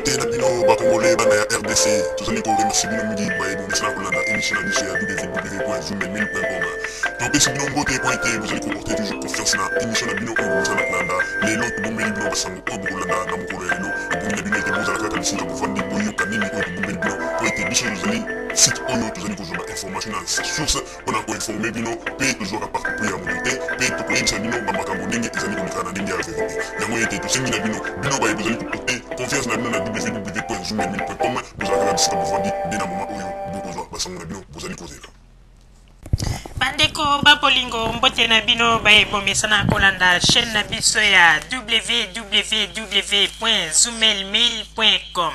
Mbote na bino ba congolais bana ya RDC, tozali ko remercier bino mingi baye bomesana kolanda emission na biso ya www.zoomelmail.com. Topesi bino mbote mpo ete bozali ko porter toujours confiance na emission na bino oyo bomesana kolanda. Lelo tobombeli bino basango oyo bokolanda na mokolo ya lelo. Ebongi na bino ete bozala kaka bisika bovandi boyoka nini oyo tobombeli bino mpo ete biso tozali site oyo tozali kozwa ba information na source mpo na ko informer bino mpe tozwaka parti pris ya moto te mpe tokoyebisa bino ba makambo ndenge ezali koleka na ndenge ya verite. Yango ete tosengi na bino, bino baye bozali ko porter confiance na bino na www.zoomelmail.com, bozala kaka bisika bovandi nde na moment oyo bokozwa ba sango na bino bozali kozela. Bandeko ba bolingo, mbote na bino baye bomesana kolanda chaîne na biso ya www.zoomelmail.com.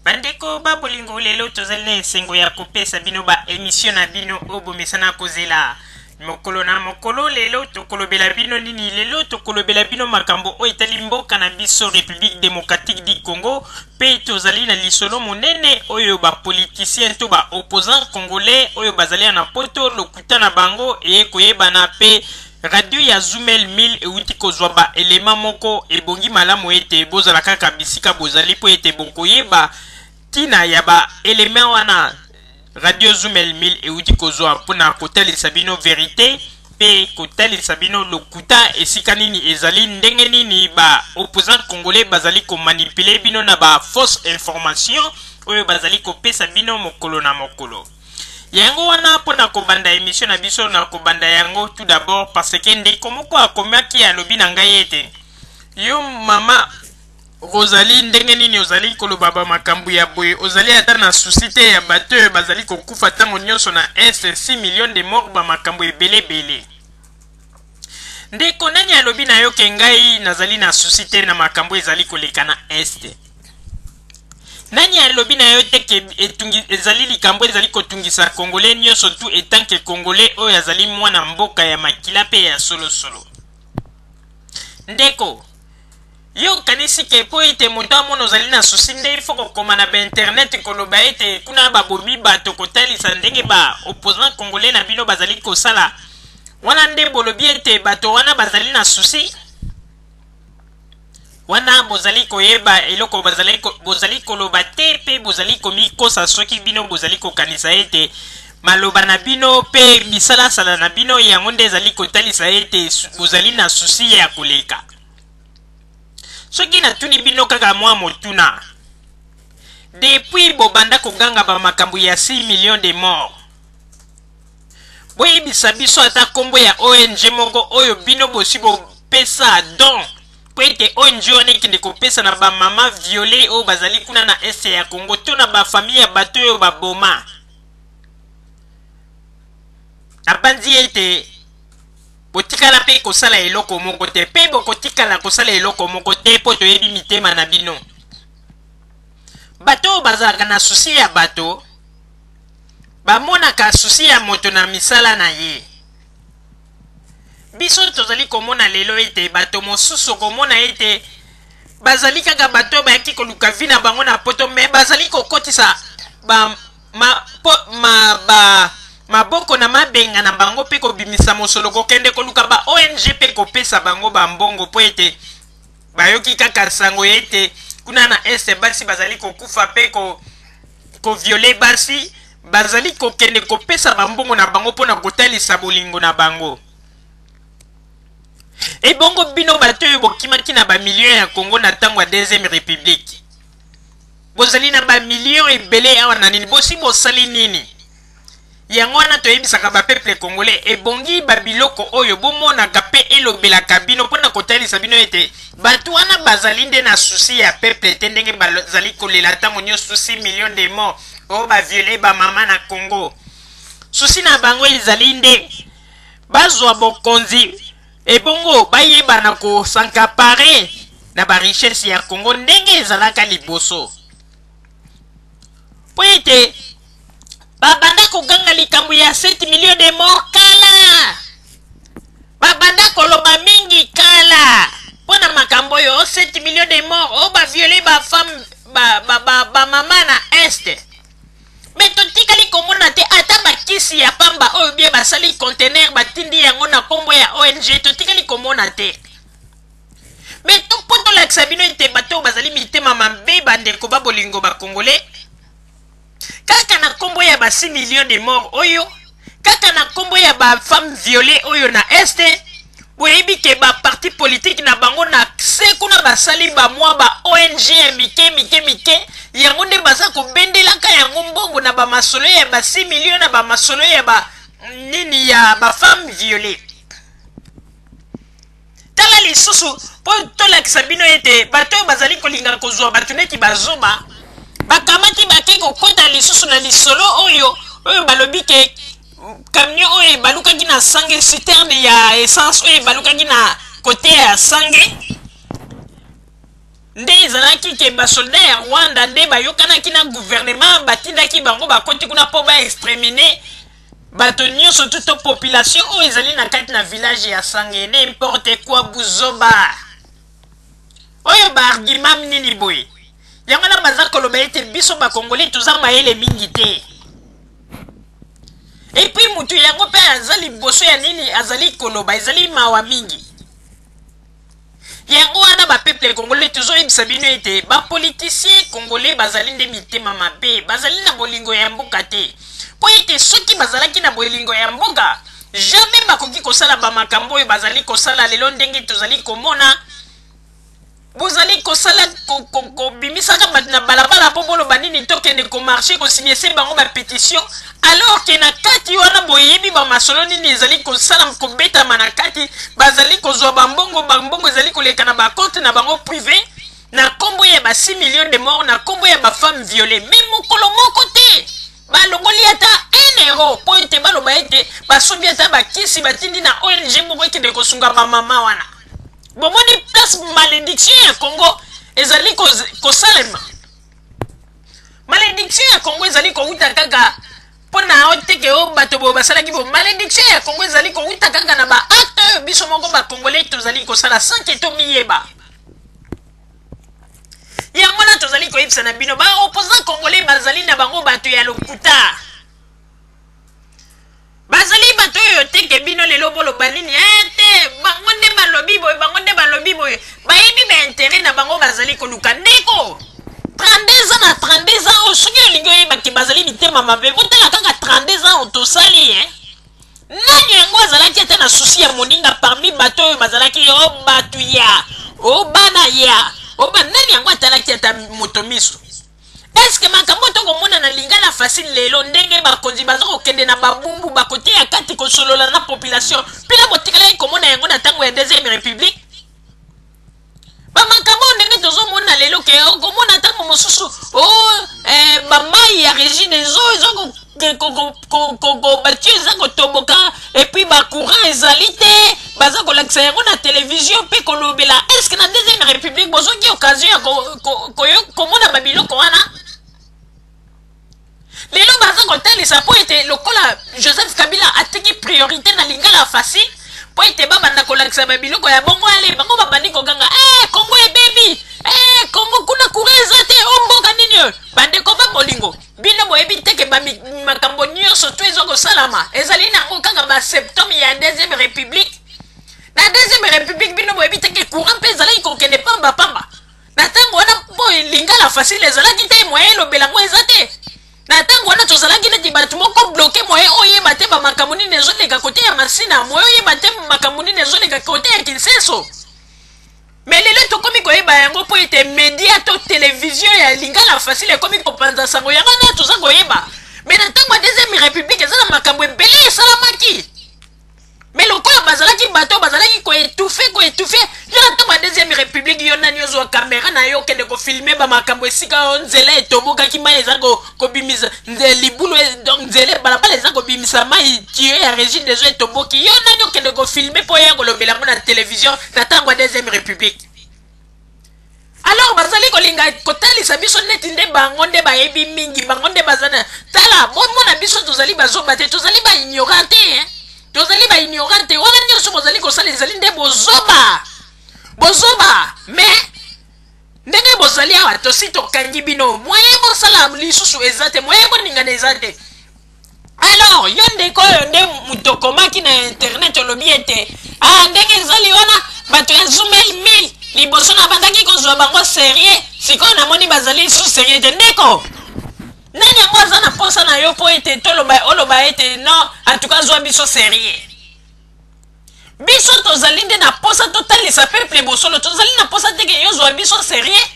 Bandeko ba bolingo, lelo tozali na esengo ya kopesa bino ba emission na bino oyo bomesana kozela mokolo na mokolo. Lelo tokolobela bino nini? Lelo tokolobela bino makambo oyo etali mboka na biso République démocratique du Congo, mpe tozali na lisolo monene oyo ba politiciens to ba opposants congolais oyo bazali na poto lokuta na bango eye koyebana, mpe radio ya Zumel 1000 euti kozwa ba elema moko ebongi malamu ete bozala kaka bisika bozali mpo ete bokoyeba ntina ya ba elema wana radio Zumel 1000 euti kozwa mpona kotalisa bino verite mpe kotalisa bino lokuta esika nini ezali, ndenge nini ba opposants congolais bazali komanipuler bino na ba fausse information oyo bazali kopesa bino mokolo na mokolo. Yango wana mpona kobanda emission na biso, na kobanda yango tout d'abord parce que ndeko moko akomaki alobi na ngai ete yo mama Rosalie, ndenge nini ozali koloba ba makambo ya boye? Ozali ata na souci te ya bato oyo bazali kokufa ntango nyonso na Est, 6 millions de morts, ba makambo ebele ebele. Ndeko, nani alobi na yo ke ngai nazali na souci te na makambo ezali koleka na Est? Nani alobi na yo te ke etungi, ezali likambo ezali kotungisa Congolais nyonso tu etant que Congolais oyo azali mwana mboka ya makila mpe ya solosolo? Ndeko, yo okanisi ke mpo ete moto amona ozali na souci nde il faut kokoma na ba internet koloba ete kuna babomi bato, kotalisa ndenge ba opposants congolais na bino bazali kosala wana, nde bolobi ete bato wana bazali na souci wana? Bozali koyeba eloko bozali koloba te mpe bozali komikosa soki bino bozali kokanisa ete maloba na bino mpe bisalasala na bino yango nde ezali kotalisa ete bozali na souci ya koleka. Soki natuni bino kaka mwa motuna, depuis bobanda koganga ba makambo ya 6 millions de morts, boyebisa biso ata nkombo ya ONG moko oyo bino bosi bopesa don mpo ete ONG wana ekende kopesa na bamama violé oyo bazali kuna na Est ya Congo to na bafamille ya bato oyo baboma. Nabanzi ete botikala mpe kosala eloko moko te, mpe bokotikala kosala eloko moko te, mpo toyebi mitema na bino. Bato oyo bazalaka na souci ya bato bamonaka souci ya moto na misala na ye. Biso tozali komona lelo ete bato mosusu okomona ete bazali kaka bato oyo bayaki koluka vie na bango na poto, me bazali kokotisa ba, ma, po, ma, ba, maboko na mabenga na bango mpe kobimisa mosolo kokende koluka ba ONG mpe kopesa bango bambongo mpo ete bayoki kaka sango ete kuna na Est basi bazali kokufa mpe koviole basi, bazali kokende kopesa bambongo na bango mpona kotalisa bolingo na bango. Ebongo bino bato oyo bokimaki na bamillion ya Congo na ntango ya Deuxième République, bozali na bamillion ebele awa na nini? Bosi bosali nini? Yango wana toyebisaka bapeuple congolais, ebongi babiloko oyo bomonaka mpe elobelaka bino mpona kotalisa bino ete bato wana bazali nde na souci ya peuple te, ndenge bazali kolela ntango nyonso 6 millions de morts oyo baviole bamama na Congo. Souci na bango ezali nde bazwa bokonzi, ebongo bayebana kos'accaparer na barichesse ya Congo ndenge ezalaka liboso, mpo ete babanda koganga likambo ya 7 millions de morts kala, babanda koloba mingi kala mpo na makambo oyo 7 millions de morts oyo baviole bafemme, bamama ba, ba, ba na Est. Me totikali komona te ata bakisi ya pamba oyo bie basali conteneur batindi yango na nkombo ya ONG, totikali komona te. Me mpo tolakisa bino ete bato oyo bazali mitema mabe, bandeko. Bandeko ba bolingo ba Congolais, kaka na kombo ya ba 6 millions de morts oyo, kaka na kombo ya ba femmes violees oyo na Est, boyebi ke ba parti politique na bango na se kuna basali ba mwa ba ONG ya mike mike mike, yango nde baza kobendelaka yango mbongo na ba masolo ya ba 6 millions, na ba masolo ya ba nini ya ba femmes violees. Tala lisusu, mpo tolakisa bino ete bato oyo bazali kolinga kozwa bato neti bazoba, bakamati bake kokota lisusu na lisolo oyo, oyo balobi ke camion oyo ebalukaki na Sange, citerne ya essence oyo ebalukaki na kote ya Sange, nde ezalaki ke basoldat ya Rwanda nde bayokanaki na gouvernement, batindaki bango bakoti kuna mpo ba exterminer bato nyonso tu to population oyo ezali na kati na village ya Sange. N'importe quoi, buzoba oyo, ba argument nini boye? Yango wana baza koloba ete biso ba Congolais toza mayele mingi te. Et puis mutu yango mpe aza liboso ya nini azali koloba, ezali mawa mingi. Yango wana ba peuple congolais, tozoyebisa bino ete ba politiciens congolais bazali nde mitema mabe, bazali na bolingo ya mboka te. Mpo ete soki bazalaki na bolingo ya mboka, jamais bakoki kosala ba makambo oyo bazali kosala lelo. Ndenge tozali komona, bozali kosala kobimisaka bato na balabala mpo boloba nini, tokende komarcher, kosigner se bango bapétition, alors ke na kati wana boyebi bamasolo nini ezali kosala, kobetama na kati. Bazali kozwa bambongo, bambongo ezali koleka na bacompte na bango privé na nkombo ya ba 6 millions de morts, na nkombo ya bafemme violées, mais mokolo moko te balongoli ata 1 euro mpo ete baloba ete basombi ata bakisi, batindi na ONG moko ekende kosunga bamama wana. Bomoni place malédiction ya Congo ezali kosalema? Malédiction ya Congo ezali kowuta kaka mpo na oteke oyo bato boyo basalaki bo. Malédiction ya Congo ezali kowuta kaka na baacte oyo biso moko bacongolais tozali kosala sans ke tomiyeba. Yango wana tozali koyebisa na bino, baopposant congolais bazali na bango bato ya lokuta, bazali bato oyo teke bino lelo boloba nini, te, bango nde balobi boye, bango nde balobi boye, bayebi baintérêt na bango bazali koluka. Ndeko, 32 ans na 32 ans oyo, soki olingi oyebaki bazali mitema mabe, botala kaka 32 ans oyo tosali. Nani yango azalaki ata na souci ya moninga parmi bato oyo bazalaki o bato ya o bana ya o ba? Nani yango atalaki ata moto miso? Eske makambo tokomona na Lingala Facile lelo, ndenge bakonzi baza kokende na babumbu bakote ya kati kosolola na population, mpena botikalaki komona yango na ntango ya Deuxième République? Bamakambo oyo ndenge tozomona lelo, ke okomona ntango mosusu o bamai ya Régie des eaux eza batio eza kotomboka, et puis bacourant ezali te, baza kolakisa yango na télévision mpe kolobela. Est-ce na Deuxième République bozwaki occasion ya komona babiloko wana? Lelo baza kotalisa mpo ete lokola Joseph Kabila atiki priorité na Lingala Facile mpo ete babanda kolakisa babiloko ya bongo, ale bango babandi koganga: "Kongo ebebi, Kongo kuna courant eza te, o mboka nini oyo?" Bandeko ba bolingo, bino boyebi te ke makambo nyonso to eza kosalama ezali nango kaka basymptôme ya Deuxième République? Na Deuxième République, bino boyebi te ke courant mpe ezalaki kokende pambapamba na ntango wana? Mpo Lingala Facile ezalaki te, moyen elobela yango eza te. Na ntango wana tozalaki neti bato moko bloqué, moyen oyeba te bamakambo nini ezoleka kote ya Masina, moyen oyeba te makambo nini ezoleka kote ya Kinseso. Mais lelo tokomi koyeba yango mpo ete media to télévision ya Lingala Facile ekomi kopanza sango, yango wana toza koyeba. Mais na ntango ya Deuxième République, eza na makambo ebele esalamaki, mais lokola bazalaki bato bazalaki koétouffer, koétouffer. Yo na ntango ya Deuxième République, yo nani ozwa caméra na yo, okende kofilmer bamakambo esika oyo nzela etobokaki, mai eza kobimisa libulu, donc nzela balabala eza kobimisa mai, tuyau ya Régie des eaux etoboki? Yo nani okende kofilmer mpo oya kolobela yango na télévision na ntango ya Deuxième République? Alors bazali kolinga kotalisa biso neti nde bango nde bayebi mingi, bango nde baza na tala. Bomona, biso tozali bazoba te, tozali baignorant te, hein? Tozali baignorant te. Wana nyonso bozali kosala ezali nde bozoba, bozoba. Mais ndenge bozali awa, tosi tokangi bino, moyen bosala lisusu eza te, moyen boningana eza te. Alors yo ndeko oyo nde moto okomaki na internet, olobi ete ndenge ezali wana, bato ya Zumel 1000, liboso na bandaki kozwa bango sérieux, sikoyo namoni. bazali lisusu sérieux te. Ndeko, nani yango aza na posa na yo mpo ete toloba, oloba ete non, en tout cas zwa biso sérieux? Biso tozali nde na posa totalisa peuple bosolo. Tozali na posa te ke yo zwa biso sérieux.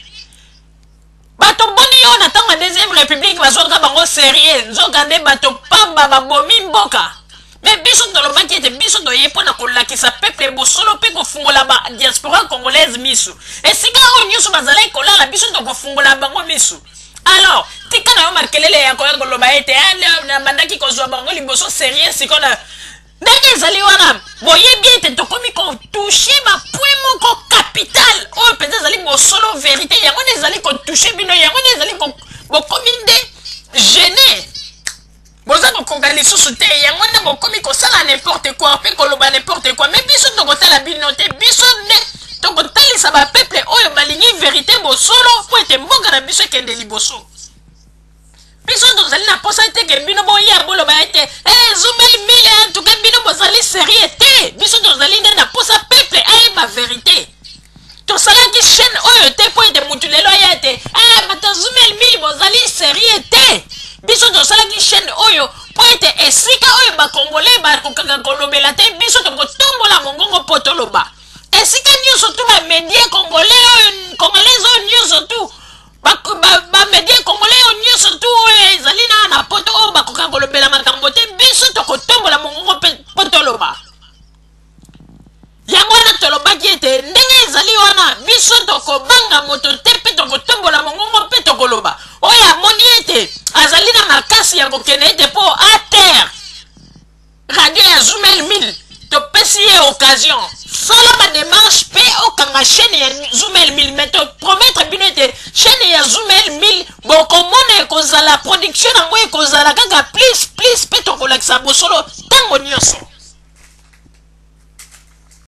Bato boni yo na ntango ya Deuxième République bazwaka bango sérieux? Nzoka nde bato pamba, babomi mboka. Mais biso tolobaki ete biso toye mpo na kolakisa peuple bosolo mpe kofungola badiaspora congolaise misu. Esika oyo nyonso bazalaki kolala, biso tokofungola bango misu. Alors tika na yo makelele ya koya koloba ete nabandaki kozwa bango liboso sérieux. Sikoyo na ndenge ezali wana, boyebi ete tokomi kotoucher bapoint moko capital oyo mpenza ezali bosolo, vérité. Yango nde ezali kotoucher bino, yango nde ezali bokomi nde gêné, boza kokoka lisusu te. Yango nde bokomi kosala n'importe quoi mpe koloba n'importe quoi. Mais biso tokotala bino te. Biso nde tokotalisa bapeuple oyo balingi vérité, bosolo, mpo ete mboka na biso ekende liboso. Biso tozali na posa te ke bino boya boloba ete Zumel Mille, en tout cas bino bozali sérieux te. Biso tozali nde na posa peuple ayeba vérité. Tosalaki chaîne oyo te mpo ete mutu lelo aya ete bato Zumel Mille bozali sérieux te. Biso tosalaki chaîne oyo mpo ete esika oyo bakongolais bakokaka kolobela te, biso tokotombola mongongo mpo toloba. Esika nyonso tu bamédia congolais oyo, congolaise oyo nyonso tu, bamédia congolais oyo nyonso tu oyo ezali na poto, oyo bakoka kolobela makambo te, biso tokotombola mongongo mpo toloba. Yango wana tolobaki ete ndenge ezali wana, biso tokobanga moto te mpe tokotombola mongongo mpe tokoloba. Oyo amoni ete azali na makasi ya kokende ete mpo atere radio ya Zumel 1000, topesi ye occasion, sala badémarche mpe okanga chaîne ya Zumel 1000. Mais topromettre bino ete chaîne ya Zumel 1000, bokomona ekozala production yango ekozala kaka plus plus mpe tokolakisa bosolo ntango nyonso.